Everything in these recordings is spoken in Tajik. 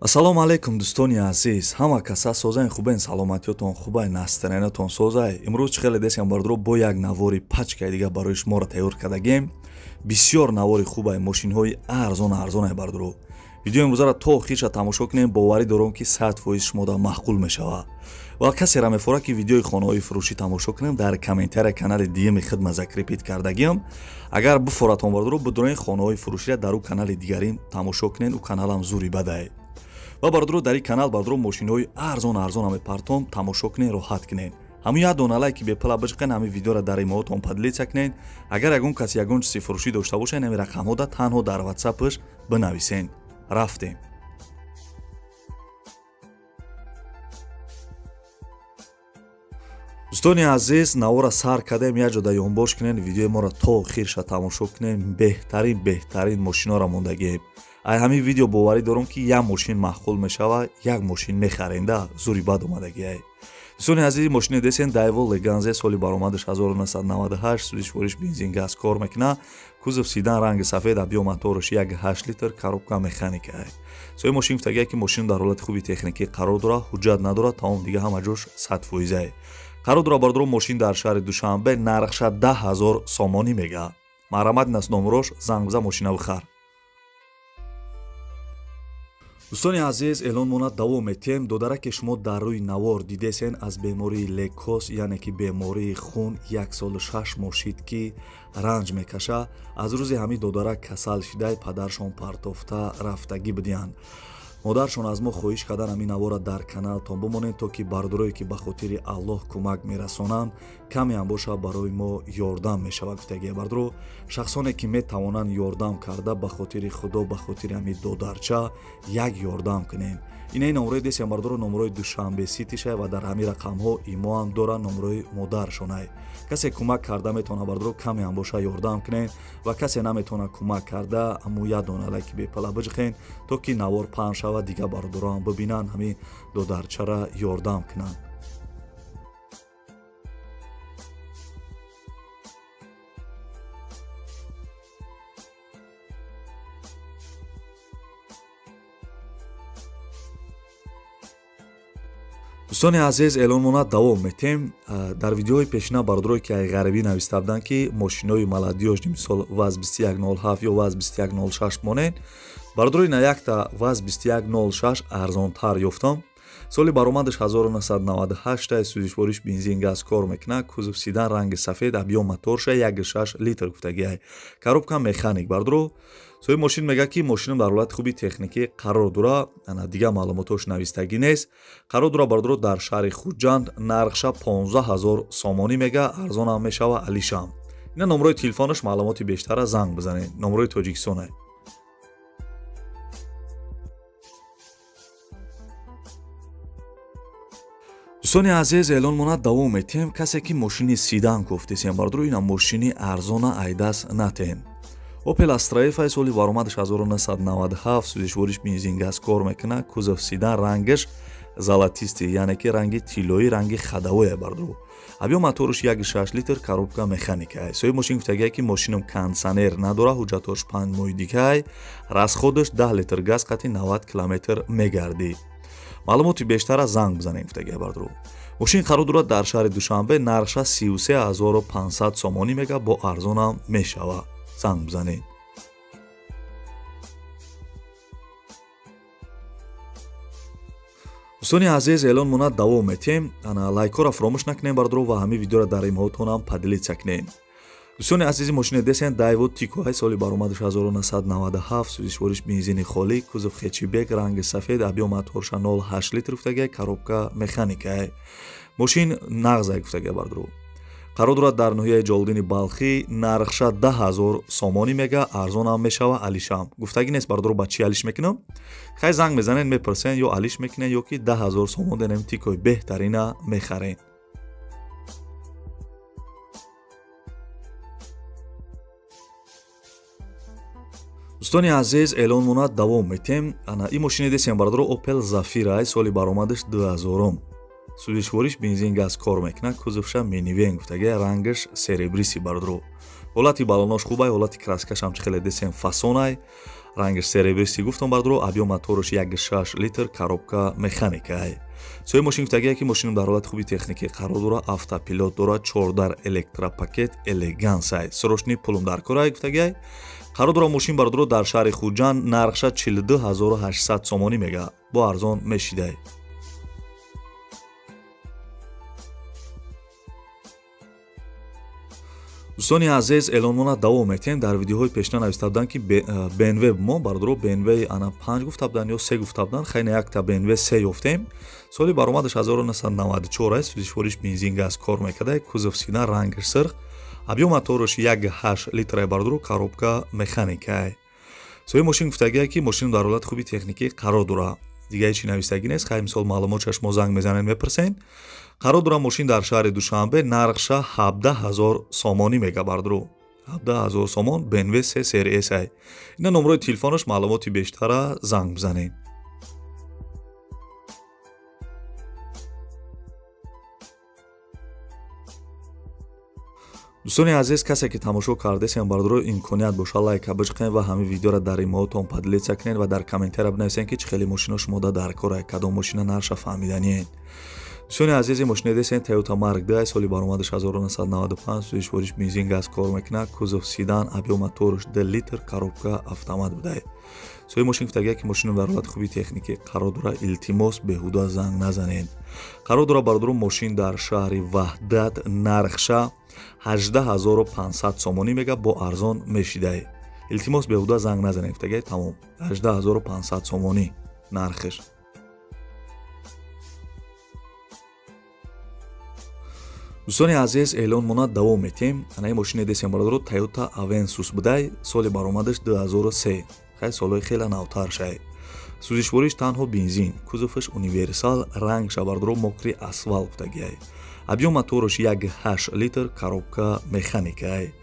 Ассалому алайкум, дӯстони азиз. Ҳама каса созаин, хубен, саломатиётон хубай, настроениятон созай. Имрӯз чӣ хеле десям, бардро, бо як навори пачкаи дига барои шуморо тайёр кардагем. Бисёр навори хубай, мошинҳои арзон арзонай, бардро. Видеои имрӯзаро то охирша тамошо кунем, боварӣ дорам, ки 100% шумода маъқул мешавад. Ва касеро мефорад, ки видеои хонаҳои фурӯшӣ тамошо кунем, дар комментария канали дуюми хидма закрепить кардагиам. Агар бифоратон, бардро, бидуроен хонаҳои фурӯширо дар ӯ канали дигарим тамошо кунен, ӯ каналам зури бадай. Ва бардро, дар ин канал, бардро, мошинҳои арзон арзона мепартом, тамошо кунен, роҳат кунен. Ҳамун як дона лайки бепала биҷиқен, ҳамин видеоро дар имоотон поделиться кунен. Агар ягон кас ягон чизи фурӯшӣ дошта бошед, ҳамин рақамҳода танҳо дар ватсапш бинависен. Рафтем. Дӯстони азиз, навора сар кардем, як ҷода ёнбош кунен, видеои моро то охирша тамошо кунем. Беҳтарин беҳтарин мошинҳоро мондагием. Ай ҳамин видео боварӣ дорам, ки як мошин маъқул мешава, як мошин мехаренда, зури бад омадагиай. Дӯстони азиз, мошини десен Дайво Леганзе, соли баромадаш 1998, сӯзишвориш бензин газ кор мекуна, кузов седан, ранги сафед, объём мотораш 1,8 литр, коробка механикай. Сои мошин гуфтагия, ки мошин дар ҳолати хуби техникӣ қарор дорад, ҳуҷҷат надорад, тамом дига ҳама ҷош 100%. Қарор дорад, бардоро, мошин дар шаҳри Душанбе, нархша 10 000 сомонӣ мега. Марҳамат, нас номрош, занг биза, мошина бихар. Дӯстони азиз, эълон монад, давом метиҳем. Додараке шумо дар рӯи навор дидесен, аз бемории лейкоз, яъне ки бемории хун, 1 солу 6 моҳ шид, ки ранҷ мекаша. Аз рӯзи ҳамин додарак касал шидай, падаршон партофта рафтагӣ будиянд. Модаршон аз мо хоҳиш кардан, ҳамин навора дар каналтон бимонед, то ки бардорое, ки ба хотири Аллоҳ кӯмак мерасонанд, камеам боша, барои мо ёрдам мешавад, гуфтагия. Бардоро, шахсоне ки метавонанд ёрдам карда, ба хотири Худо, ба хотири ҳамин додарча як ёрдам кунем. Инаи номрои десям, бардоро, номрои Душанбе Ситишай ва дар ҳамин рақамҳо имоам доранд, номрои модаршонай. Касе кӯмак карда метавона, бардоро, камеам боша, ёрдам кунед. Ва касе наметавона кӯмак карда, аммо як дона лайки бепала биҷиқен, то ки навор паҳн шавад, дигар бародароам бибинанд, ҳамин додарчара ёрдам кунанд. Дӯстони азиз, эълон монад, давом метем. Дар видеоҳои пешина бародарое, ки ай ғарибӣ нависта буданд, ки мошинои молодёжный, мисол ВАЗ 2107 ё ВАЗ 2106 монед, бародарои, на якта ВАЗ 2106 арзонтар ёфтам. Соли баромадаш 1998, сӯзишвориш бензин газ кор мекунад, кузов седан, ранги сафед, объём моторша 1,6 литр гуфтагиай, коробка механик. Бардоро, соҳиби мошин мегӯяд, ки мошинам дар ҳолати хуби техникӣ қарор дорад. Ана дигар маълумотош навистагӣ нест. Қарор дорад, бардоро, дар шаҳри Хуҷанд, нархша 15 000 сомонӣ мега, арзонам мешава, алишам. Ина номрои телефонаш, маълумоти бештара занг бизанед, номрои Тоҷикистонай. Дӯстони азиз, эълон монад, давом метиҳем. Касе ки мошини седан гуфтесем, бардоро, ина мошини арзона айдас натем. Опел Астра Ф, соли баромадаш 1997, сӯзишвориш бензин газ кор мекунад, кузов седан, рангаш золотистый, яъне ки ранги тиллоӣ, ранги хадавое, бардоро. Объём мотораш 1,6 литр, коробка механика. Соҳиби мошин гуфтагия, ки мошинам кондитсионер надорад, ҳуҷҷатош 5 моҳи дигай, расходаш 10 литр газ қати 90 километр мегардӣ. Маълумоти бештара занг бизанем, гуфтагия. Бардоро, мошин қарор дорад дар шаҳри Душанбе, нархша 33 500 сомонӣ мега, бо арзонам мешавад, занг бизанед. Дӯстони азиз, эълон монад, давом метиҳем. Ана лайкҳоро фаромӯш накунем, бардоро, ва ҳамин видеоро дар имҳотонам поделиться кунем. Дӯстони азизи, мошини десен Дайво Тикоҳай, соли баромадаш 1997, сӯзишвориш бензини холӣ, кузов хэтчбек, ранги сафед, объём моторша 0,8 литр гуфтагия, коробка механикай. Мошин нағзай, гуфтагия. Бардоро, қарор дорад дар ноҳияи Ҷолдини Балхӣ, нархша 10 000 сомонӣ мега, арзонам мешава, алишам гуфтагӣ нест. Бардоро, ба чӣ алиш мекунам? Хай, занг мезанед, мепурсен, ё алиш мекунен, ё ки 10 000 сомон денем, Тикои беҳтарина мехарен. Дӯстони азиз, эълон монад, давом метиҳем. Ана ин мошини десем, бардоро, Опел Зафира, соли баромадаш 2000-ум, сӯзишвориш бензин газ кор мекунад, кузовша минивэн гуфтагия, рангаш серебристый. Бардоро, ҳолати балонош хубай, ҳолати краскашам чӣ хеле десем, фасонай. Рангаш серебристый гуфтам бардро, объём мотораш 1,6 литр, коробка механикай. Соҳиби мошин гуфтагие ки мошинам дар ҳолати хуби техникӣ қарор дорад, автопилот дорад, 14 электропакет, элегансай. Срочный пулум дар корай гуфтагиай. Қарор дорад мошин бардро дар шаҳри Хуҷанд, нархша 42800 сомонӣ мега. Бо арзон мешидай. Дӯстони азиз, эълонмона давом метиҳем. Дар видеоҳои пешина нависта буданд, ки BMW мо бардоро BMW ана 5 гуфта буданд ё 3 гуфта буданд. Хайна якта BMW 3 ёфтем. Соли баромадаш 1994 аст, сӯзишвориш бензин газ кор мекарда, кузов седан, рангаш сирх, объём мотораш 1,8 литра бардоро, коробка механикай. Соҳиби мошин гуфтагие ки мошин дар ҳолати хуби техникӣ қарор дорад. Дига ҳеҷ навистагӣ нест. Хай мисол маълумотшаш мо занг мезанем, мепурсем. Қарор дорад мошин дар шаҳри Душанбе, нархша 17000 сомонӣ мега бардро. 17000 сомон BMW 3 CRS ай. Ина номерои телефонаш, маълумоти бештара занг бизанед. Дӯстони азиз, касе ки тамошо кардесем бардоро, имконият боша лайка бичиқем ва ҳамин видеоро дар имоотон поделиться кунед ва дар комментария бинависед, ки чӣ хеле мошино шумода дар кора, кадом мошина нарша фаҳмиданиед. Дӯстони азиз, мошина десен Toyota Mark II, соли баромадаш 1995, сӯзишвориш бензин газ кор мекунад, кузов седан, объём мотораш 2 литр, коробка автомат будае. Соҳиби мошин гуфтагие ки мошинам дар ҳолати хуби техникӣ қарор дорад, илтимос беҳуда занг назанед. Қарор дорад бардоро мошин дар шаҳри Ваҳдат, нархша 18500 сомонӣ мега, бо арзон мешидай. Илтимос беҳуда занг назанед гуфтагие, тамом. 18500 сомонӣ нархш. Дӯстони азиз, эълонмона давом метиҳем. Анаи мошине десем бародаро Toyota Avensis будай, соли баромадаш 2003. Хай солҳои хеле навтар шай. Сӯзишвориш танҳо бензин, кузоваш универсал, рангша бардоро мокри асфалт гуфтагиай. Объём мотораш 1,8 литр, коробка механикай.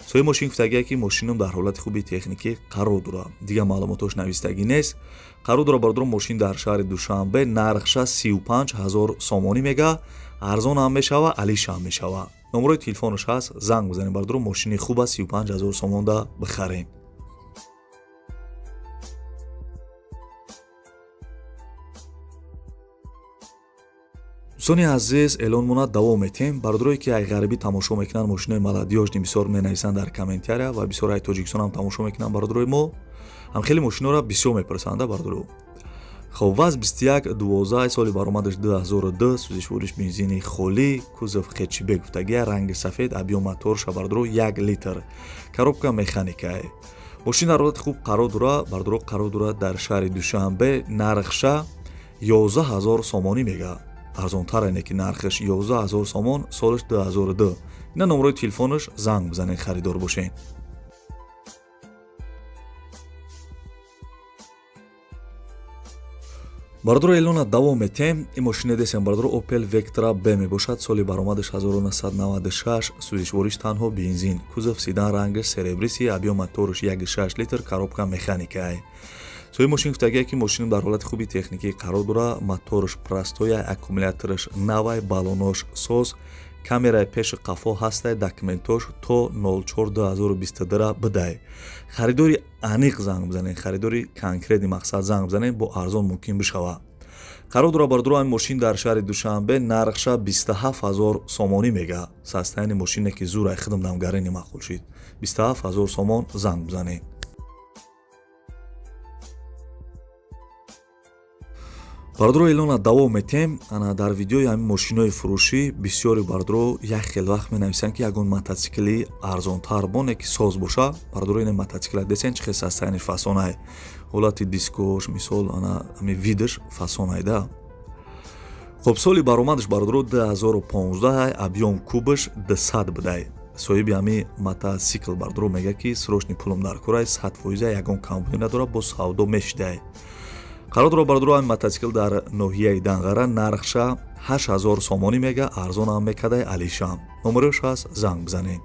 Соҳиби мошин гуфтагие ки мошинам дар ҳолати хуби техникӣ қарор дорад. Дигар маълумотош навистагӣ нест. Қарор дорад бардоро мошин дар шаҳри Душанбе, нархша 35000 сомонӣ мега, арзон ҳам мешава, алиш ҳам мешава. Номерои телефонаш ҳаст, занг бизанед бардоро, мошини хуб аст, 35000 сомонда бихаред. Дӯстони азиз, эълонмона давом метиҳем. Бародарое ки ай ғарибӣ тамошо мекунанд, мошинои молодёжный бисёр менависанд дар комментария ва бисёр ай Тоҷикистон ҳам тамошо мекунанд бародарои мо. Ҳам хеле мошиноро бисёр мепурсанд бародаро. Хоб, ВАЗ 2112, соли баромадаш 2002, сӯзишвориш бензини холӣ, кузов хэтчбек гуфтагия, ранги сафед, объём моторша бардоро 1 литр, коробка механикай. Мошин дар ҳолати хуб қарор дорад, бардоро қарор дорад дар шаҳри Душанбе, нархша 11000 сомонӣ мега. Арзонтар ине ки нархаш 11000 сомон, солаш 2002. Ина номерои телефонаш, занг бизанед харидор бошед. Бардоро эълона давом метиҳем. Ин мошине десем бардоро Opel Vectra B мебошад, соли баромадаш 1996, сӯзишвориш танҳо бензин, кузов седан, рангаш серебристый, объём мотораш 1,6 литр, коробка механикай. Соҳиби мошин гуфтагие ки мошинам дар ҳолати хуби техникӣ қарор дорад, мотораш простоя, аккумулятораш навай, баллонош соз, камераи пеши қафо ҳастай, документош то 04/2022 бидай. Харидори аниқ занг бизанед, харидори конкретный мақсад занг бизанед, бо арзон мумкин бишава. Қарор дорад бардоро ҳамин мошин дар шаҳри Душанбе, нархша 27000 сомонӣ мега. Состояние мошине ки зур ай хидм дамгарини маъқул шид. 27000 сомон, занг бизанед. Бардоро эълона давом метиҳем. Ана дар видеои ҳамин мошинои фурӯшӣ бисёри бардоро як хел вақт менависанд, ки ягон мототсикли арзонтар боне ки соз боша. Бардоро ин мототсикла десен чӣ хел состояние фасонай, ҳолати дискош мисол ана ҳамин видаш фасонай да. Хоб, соли баромадаш бардоро 2015, объём кубаш 200 будай. Соҳиби ҳамин мототсикл бардоро мега ки срочный пулум дар корай, 100% ягон камбудӣ надорад, бо савдо мешидай. Қарор дорад бардоро ҳамин мототсикл дар ноҳияи Данғара, нархша 8000 сомонӣ мега, арзон ҳам мекардай, алишам. Номерош ҳаст, занг бизанед.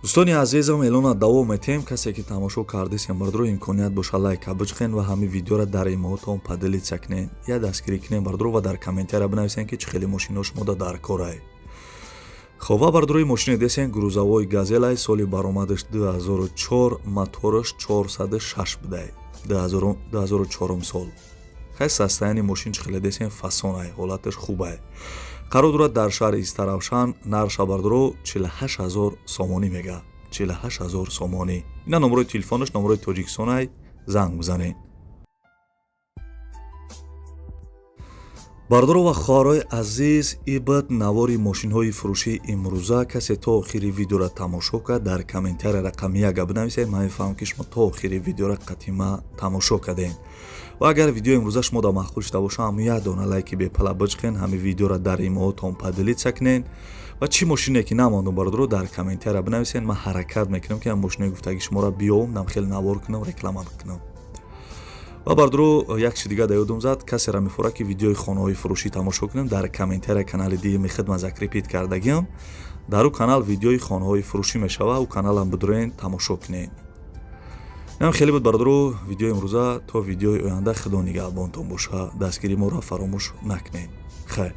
Дӯстони азизам, эълона давом метиҳем. Касе ки тамошо кардесем бардоро, имконият боша лайка бичиқен ва ҳамин видеоро дар имоотон поделиться кунед, я дастгирӣ кунед бардоро ва дар комментария бинависед, ки чӣ хеле мошино шумода дар корай. Хоб, ва бардорои мошини десен грузовой Газелай, соли баромадаш 2004, мотораш 406 будай, 2004 сол. Хай, состояние мошин чӣ хеле десен, фасонай, ҳолаташ хубай. Қарор дорад дар шаҳри Истаравшан. Нарша бардоро 48 ҳазор сомонӣ мега, 48 ҳазор сомонӣ. Ина номерои телефонаш, номерои Тоҷикистонай, занг бизанед. Бардоро ва хоҳарои азиз, ибад навори мошинҳои фурӯшии имрӯза. Касе то охири видеора тамошо кард, дар комментария рақами яка бинависед. Ман мефаҳмам, ки шумо то охири видеора қатима тамошо кардем. Ва агар видеои имрӯза шумо да маъқул шуда боша, ҳамун як дона лайки бепала биҷқен, ҳамин видеора дар имоотон поделиться кунен. Ва чӣ мошине ки намондум, бардоро, дар комментария бинависед. Ман ҳаракат мекунам, ки ҳам мошинои гуфтагии шуморо биёвам, нам хеле навор кунам, реклама кунам. Ва бардоро, як чи дига да ёдум зад. Касера мефорад, ки видеои хонаҳои фурӯшӣ тамошо кунем, дар комментария канали диюми хидмат закрепить кардагиам. Дар ӯ канал видеои хонаҳои фурӯшӣ мешава, ӯ каналам бидурен, тамошо кунед. Инам хеле буд, бародаро, видеои имрӯза. То видеои оянда худо нигаҳбонтон боша. Дастгирии моро фаромӯш накунед. Хайр.